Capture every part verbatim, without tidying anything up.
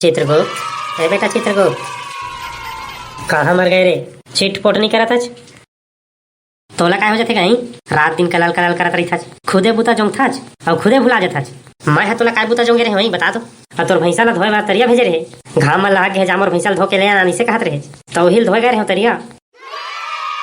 चित्रगुप्त, ए बेटा चित्रगुप्त, कहाँ मर गए रे? चिटपोट नहीं करत हच। तोला काय हो जाथे कहीं? रात दिन कलल कलल करत रहिथच, खुदे बुता जोंगथच अउ खुदे भुला जाथच। मैं ह तोला काय बुता जोंगे रहे हँव, बता तो। अब तोर भैंसा ला धोए बर तरिया भेजे रहे, घाम म लाग गे हे, जा मोर भैंसा ला धो के ले आना, अइसे कहत रहे, त उही ल धोए गए रहे तरिया।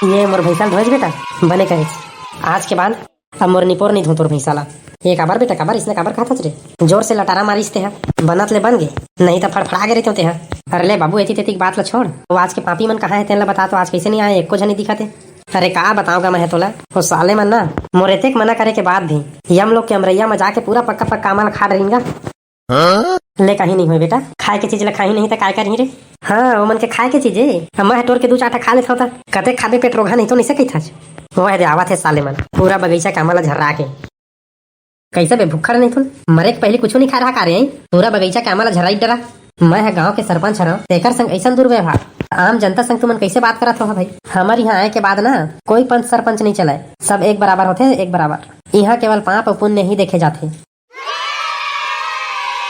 ये मोर भैंसा ल धोएच बेटा, बने कहेच। आज के बाद अब मोर निपोर नहीं धो तोर भैंसा ला। ये काबर बेटा, काबर इसने काबर कहत हच रे? जोर से लटारा मारिस ते ह, बनत ले बन गे, नहीं त फड़फड़ा गे रहितेंव ते ह। अरे ले बाबू, एती तेती के बात ला छोड़, वो आज के पापी मन कहाँ हे तेन ला बता तो, आज कैसे नहीं आए, एको झन नहीं दिखत हे। अरे का बताओं गा मैं ह तोला, वो साले मन ना मोर एतेक मना करे के बाद भी यम लोग के अमरैया म जाके पूरा पक्का पक्का आमा ला खा डरिन गा। ले, कहीं नहीं होय बेटा, खाए के चीज ला खाही नहीं त काय करही रे? हाँ, ओमन के खाए के चीज ए। अब मैं ह टोर के दू चार ठा खा लेथंव त, कते खाबे, पेट रोगहा नहीं तो, नहीं से कहिथच। वो दे आवत हे साले मन, पूरा बगीचा के आमा ला झर्रा के। कैसे बे, भुक्खड़ नहीं थुन? मरे के पहली कुछ नहीं खा रहा का रे? पूरा बगीचा के आमा ला झर्रा डरा। मैं ह गांव के सरपंच हरंव, तेकर संग ऐसन दुर्व्यवहार। आम जनता संग तुमन कैसे बात करत हो भाई? हमर यहाँ आए के बाद ना कोई पंच सरपंच नहीं चलाए, सब एक बराबर होथे, एक बराबर। यहाँ केवल पाप अउ पुण्य ही देखे जाथे।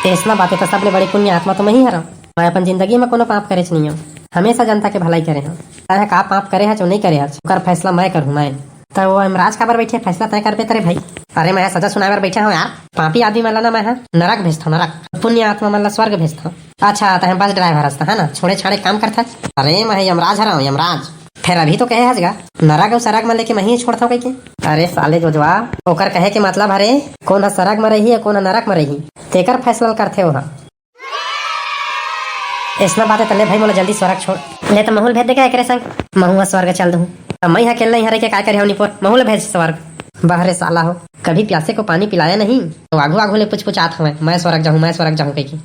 अइसना बात हे त सबले बड़े पुण्य आत्मा तो मैं ही हरंव। मैं अपन जिंदगी म कोनो पाप करेच नहीं हंव, हमेशा जनता के भलाई करे हंव। तैं ह का पाप करे हच अउ नहीं करे हच, ओकर फैसला मैं करहूं, मैं। त वो यमराज काबर बैठे, फैसला तैं करबे तरे भाई। अरे मैं ह सजा सुनाए बर बैठे हंव यार, पापी आदमी मन ला ना मैं ह नरक भेजथंव, नरक, पुण्य आत्मा मन ला स्वर्ग भेजथंव। अच्छा, तैं ह बस ड्राइवर हस त, है ना, छोड़े छाड़े काम करथच। अरे मैं ह यमराज हरंव, यमराज। फेर अभी तो कहे हस गा, नरक अउ सरग म लेके महीं छोड़थंव कहिके। अरे साले जोजवा, ओकर कहे के मतलब हरे, कोन ह सरग म रही अउ कोन ह नरक म रही, तेकर फैसला ल करथे ओहा। अइसना बात हे त ले भाई, मोला जल्दी स्वर्ग छोड़। ले त महूं ल भेज दे का एकरे संग, महूं ह स्वर्ग चल दूं। अब मैं ह अकेल्ला इहां रहिके काय करहूं निपोर, महूं ल भेज स्वर्ग। बहरे साला हो, कभी प्यासे को पानी पिलाया नहीं, तो आघू आघू ले पुछ पुछ आत हवय, मैं स्वर्ग जाहूं, मैं स्वर्ग जाहूं कहिके।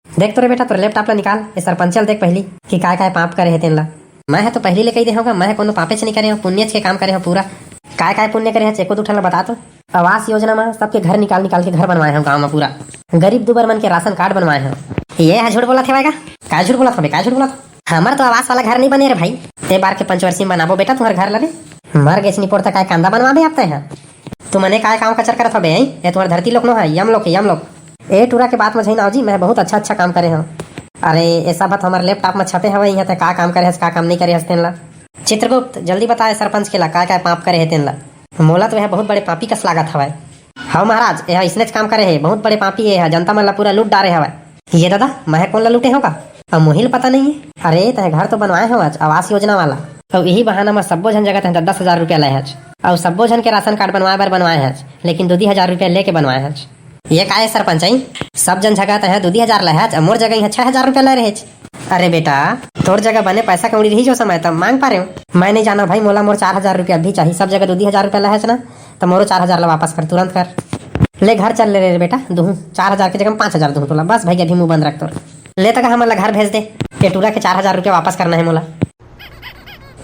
देख तो रे बेटा, तोर लैपटॉप ला निकाल, ए सरपंच ल देख पहिली कि काय काय पाप करे हे तेन ला। मैं ह तो पहिली ले कहि दे हंव गा, मैं ह कोनो पापेच नइ करे हंव, पुण्यच के काम करे हंव पूरा। काय काय पुण्य करे हच, एको दू ठन ला बता तो। आवास योजना म सबके घर निकाल निकाल के घर बनवाए हंव गांव म पूरा। गरीब दुबर मन के राशन कार्ड बनवाए हंव। ये ह झूठ बोलत हवय गा? काय झूठ बोलत हवे, काय झूठ बोलत हवे? हमर तो आवास वाला घर नइ बने रे भाई। ए बार के पंचवर्षी म बनाबो बेटा तुंहर घर ला रे। मर गेच निपोर त काय कांदा बनवाबे अब तैं ह? तुमने काय काम कचर करत हवे, हैं? ए तुंहर धरती लोक नो है, यम लोक है, यम लोक। ए टूरा के बात म झन आव जी, मैं बहुत अच्छा अच्छा काम करे हंव। अरे, ए सब ह तो हमर लैपटॉप म छपे हवय, इहां तैं का काम करे हस, का काम नइ करे हस तेन ला। चित्रगुप्त, जल्दी बता ए सरपंच के ला, काय काय पाप करे हे तेन ला। मोला तो एह बहुत बड़े पापी कस लागत हवय। हव महाराज, एह अइसनेच काम करे हे, बहुत बड़े पापी हे, एह जनता मन ला पूरा लूट डारे हवय। ये ददा, मैं कोन ला लूटे हंव का? अब मोहिल पता नहीं है। अरे, तैं घर तो बनवाए हवच, आवास योजना वाला। अउ इही बहाना म सब्बो झन जगह तैं दस दस हजार रुपया ले हच। अउ सब्बो झन के राशन कार्ड बनवाए बर बनवाए हच, लेकिन दू दू हजार रुपया लेके बनवाए हच। ये काय सरपंच आई? सब झन जगह तैं दू दू हजार ले हच, अउ मोर जगह इहां छह हजार रुपया ले रहेच। अरे बेटा, तोर जगह बने पैसा के उड़ी रही जो समय, तब मांग पारेंव। मैं नहीं जाना भाई, मोला मोर चार हजार रुपया अभी चाही, सब जगह दू दू हजार रुपया ले हच ना, त मोरो चार हजार ला वापस कर, तुरंत कर। ले घर चल ले रे बेटा, दूहूं चार हजार के जगह पाँच हजार दूहूं तोला। बस भाई, अभी मुंह बंद रख तोर। ले तक हमन ला घर भेज दे, ए टूरा के चार हजार रुपया वापस करना है मोला।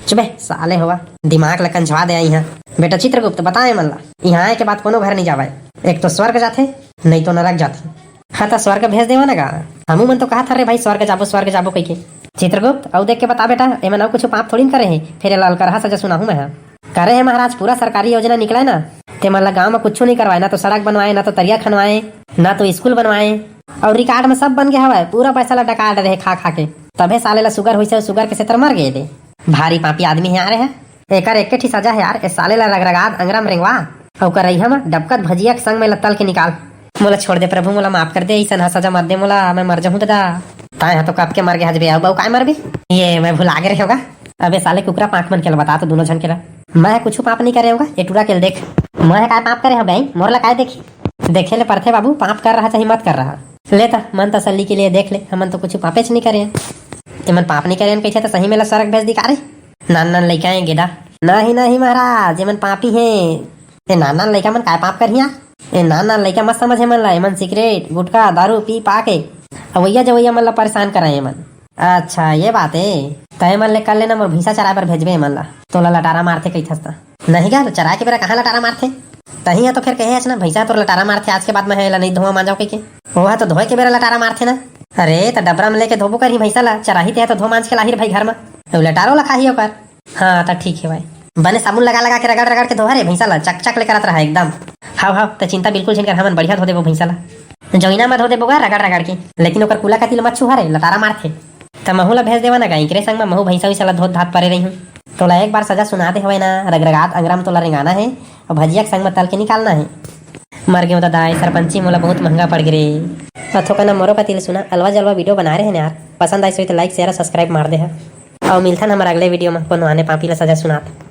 चुबे साले होवा, दिमाग ला कंझवा दे आई हां। बेटा चित्रगुप्त, बता एमन ला, इहां आए के बाद कोनो घर नहीं जावय, एक तो स्वर्ग जाथे, नहीं तो नरक जाथे। हां, त स्वर्ग भेज देवा ना गा, हमू मन तो कहत हन रे भाई, स्वर्ग जाबो, स्वर्ग जाबो कहिके। चित्रगुप्त, अउ देख के बता बेटा, एमन अउ कुछ पाप थोड़ी न करे हे, फेर एला अलकरहा सजा सुनाहूं मैं हा। करे हे महाराज, पूरा सरकारी योजना निकले ना, ते मन ला गांव म कुछ नहीं करवाए, ना तो सड़क बनवाए, ना तो तरिया खनवाए, ना तो स्कूल बनवाए, अउ रिकॉर्ड म सब बन गए हवय, पूरा पैसा ला डका डरे हे खा खा के, तभे साले ला सुगर होइसे, सुगर के सेतर मर गए दे। भारी पापी आदमी हे यार, एकर एक ठी सजा हे यार, ए साले ला रगरगा अंगरा म रेंगवा, अउ करइहा म डबकत भजिया के संग में ला तल के निकाल। मोला छोड़ दे प्रभु, मोला माफ कर दे, अइसन ह सजा मत दे मोला, मैं मर जाहूं ददा। ताय ह तो कब के मर गे हच बे, अउ बउ काय मरबे? ये मैं भुला गे रहे होगा। अबे साले कुकरा पांख मन के ला बता तो दूनों झन के ला। मैं ह कुछु पाप नहीं करे होगा, ए टूरा के ल देख। मैं ह काय पाप करे हंव बे, मोर ला काय देखी? देखे ले परथे बाबू, पाप कर रहा चाहे मत कर रहा। ले त मन तसल्ली के लिए देख ले, हमन तो कुछु पापेच नहीं करे हन। एमन पाप नहीं करे हन कहिथे त सही में ला स्वर्ग भेज दी का रे? नान नान लइका ए गेदा। नहीं नहीं महाराज, एमन पापी हे। ए नान नान लइका मन काय पाप करही यार? ए नान नान लइका मत समझ एमन ला, एमन सिगरेट, गुटखा, दारू पी पा के अवैया जवैया मन ला परेशान करय एमन। अच्छा, ये बात ए। त एमन ले कर लेना, मोर भैंसा चराए बर भेजबे एमन ला। तोला लटारा मारथे कहिथस त। नहीं गा, तो चराए के बेरा कहाँ लटारा मारथे? तहीं ह तो फेर कहे हस ना, भैंसा तोर लटारा मारथे, आज के बाद मैं एला नहीं धोवा मांजव कहिके। ओहा तो धोए के बेरा लटारा मारथे ना। अरे, त डबरा में लेके धोबो करही भैंसा ला, चराही ते ह तो धो मांज के लाही रे भाई घर म। अउ लटारो ला खाही ओकर। हाँ, त ठीक हे भाई। बने साबुन लगा लगा के रगड़ रगड़ के धोहा रे भैंसा ला, चक चक ले करत रहा एकदम। हाव हाव, त चिंता बिल्कुल झिन कर, हमन बढ़िया धो देबो भैंसा ला। जौइना म धो देबो गा रगड़ रगड़ के, लेकिन ओकर कुला कति ल मत छुहा रे, लतारा मारथे। त महू ला भेज देवा ना गा, इकरे संग म महू भैंसा वैसा ला धोत धात परे रही हूँ। तोला एक बार सजा सुना दे हवय ना, रगरगात अंगरा म तोला रेंगाना हे, अउ भजिया के संग म तल के निकालना हे। मर गेंव ददा, ए सरपंची मोला बहुत महंगा पड़ गे रे। अथो कना मोरो कति ले सुना, अलवा जलवा video बना रहे हन यार। पसंद आइस होही त like, share, subscribe मार दे हा। अउ मिलथन हमर अगले video म कोनो आने पापी ला सजा सुनात।